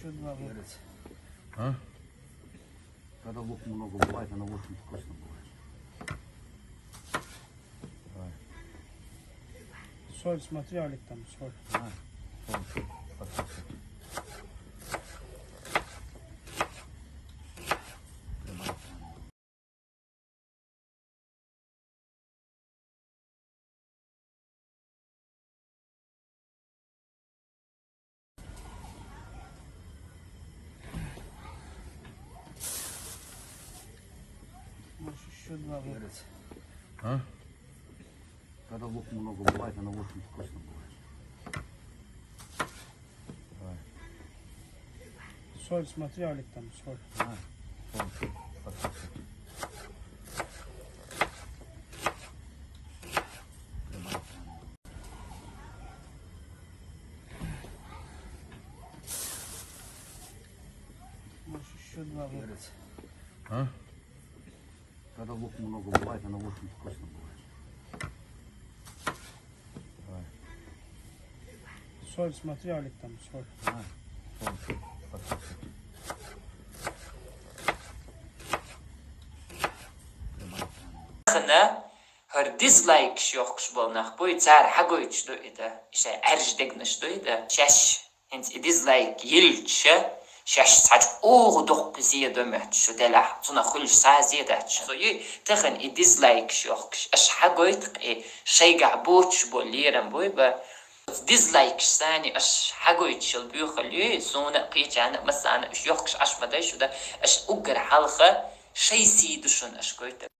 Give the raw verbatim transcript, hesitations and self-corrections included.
Перец. А? Когда лук много бывает, она очень вкусно бывает. Давай. Соль, смотри, Алик, там соль. А, соль. Подсыпь. Может, ещё два вот. Перец. А? Когда лук много бывает, она очень вкусно бывает. Давай. Соль, смотри, Алик, там соль. А, соль. Подсыпь. Может, ещё два вот. Перец. А? Когда лук много бывает, она очень вкусно бывает. Давай. Соль, смотри, Алик, там соль. А, соль. Подсыпь. Хана, хар дизлайк шохкш болнах бой, цар хагойч до ида. Иша арж дегнаш до ида. Шаш. ХӀинца и дизлайк йилча, шаьш цхьаьж оха дукха зе до моьттуш шу делахь, цунах хуьлуш схьа зе дац шуна. Со ю тахан и дизлайкаш йохкаш, аш хьагойту-кх и шайгахь боцуш болу лерам буй ба. Дизлайкаш санна аш хьагойтуш йолу буьйхалла ю, суна а, кхечарна а, массарна а уьш йохкаш Ӏаш ма дай шуна, аш уггар хьалха шай сий ду шуна аш гойтар.